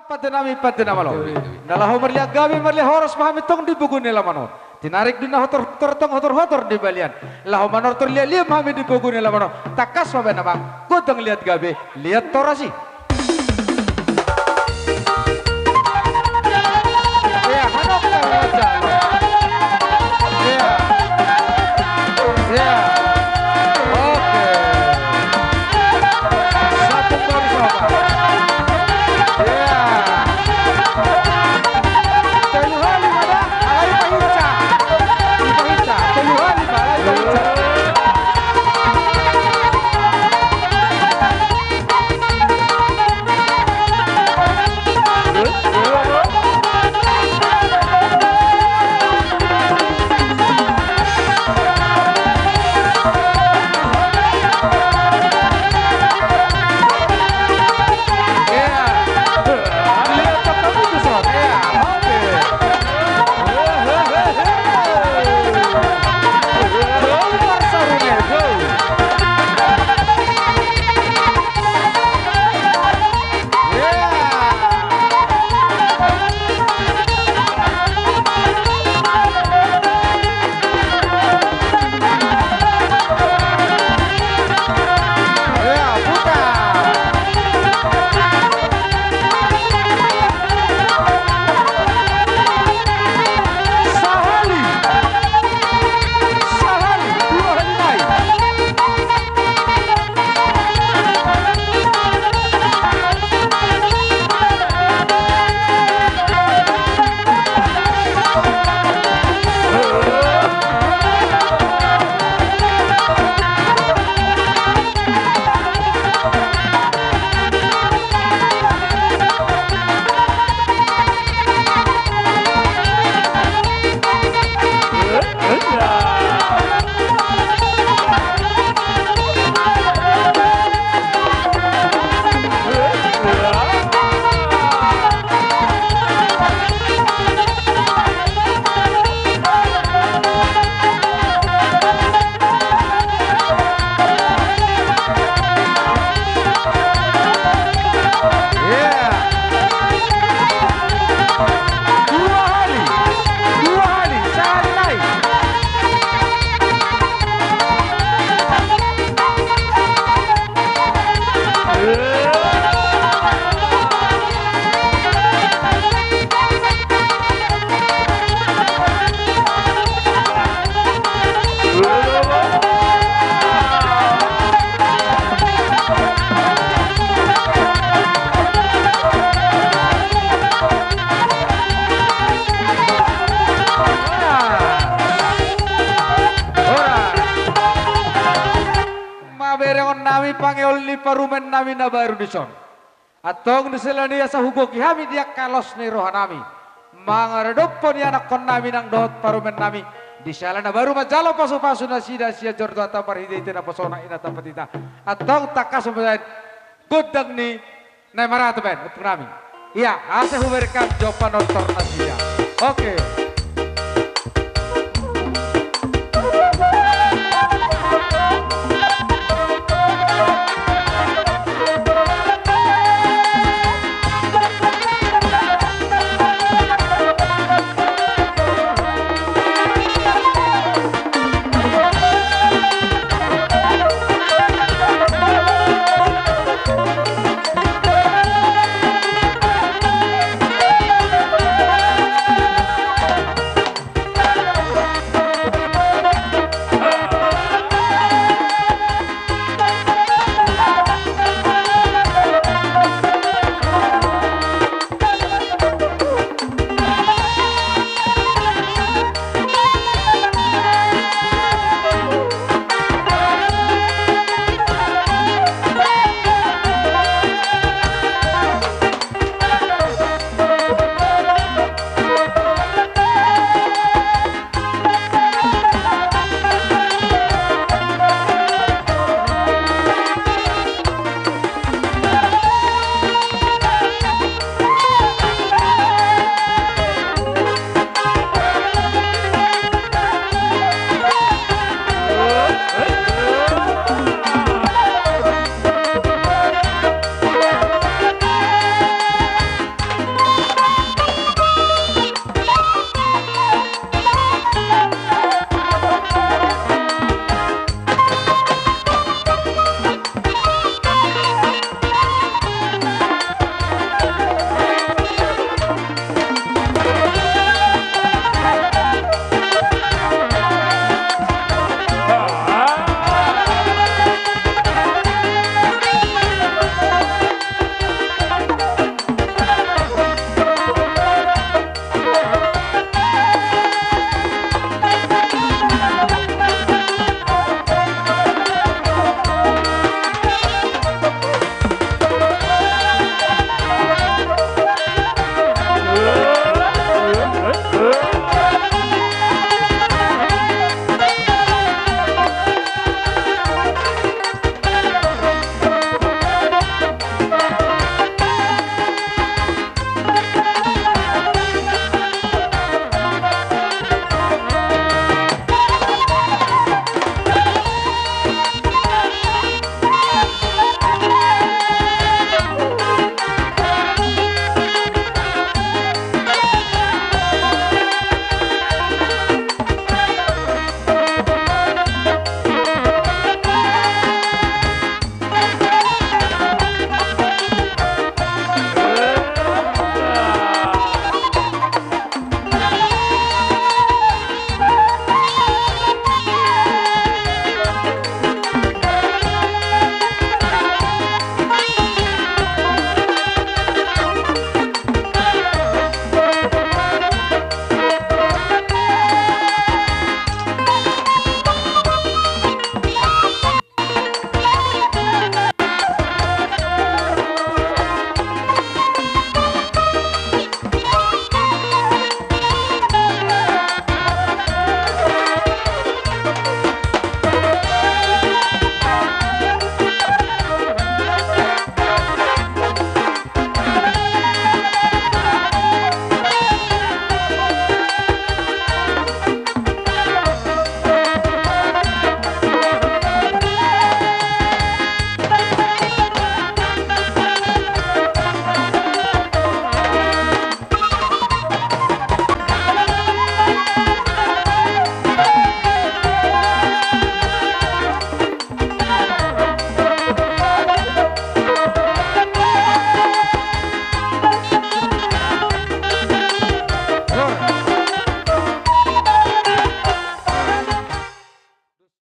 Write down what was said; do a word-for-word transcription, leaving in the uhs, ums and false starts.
Pande nami, pande na malo. Na laho marliat gabe, marliat horas ma hami tong di pogu ni alaman on. Tinarik di na hotor-hotor tong, hotor-hotor di balian. Laho manortor liat-liat ma hami di pogu ni alaman on. Tangkas ma baen amang, gondang liat gabe, liat horas i. Ia, hanok ma raja. Ia. Ia. Oke. Satu baris apa? Ia. Tolu hali ma da, alai pahinsa. Pahinsa. Tolu hali ma, alai pahinsa. Sahali. Sahali. Dua hali nai. Maberengon nami, pangeol ni parumaen nami na baru dison. Antong di sela ni i asa hugohi hami di angka los ni roha nami, mangadophon ianakhon nami nang dohot parumaen nami, di sela na baru manjalo pasupasu nasida sian joro Tuhanta marhitehite naposona i na tampat hita. Antong tangkas ma baen gondang ni na i maratu baen ompung nami. Ia, asa huberengkan jo panortor nasida. Oke.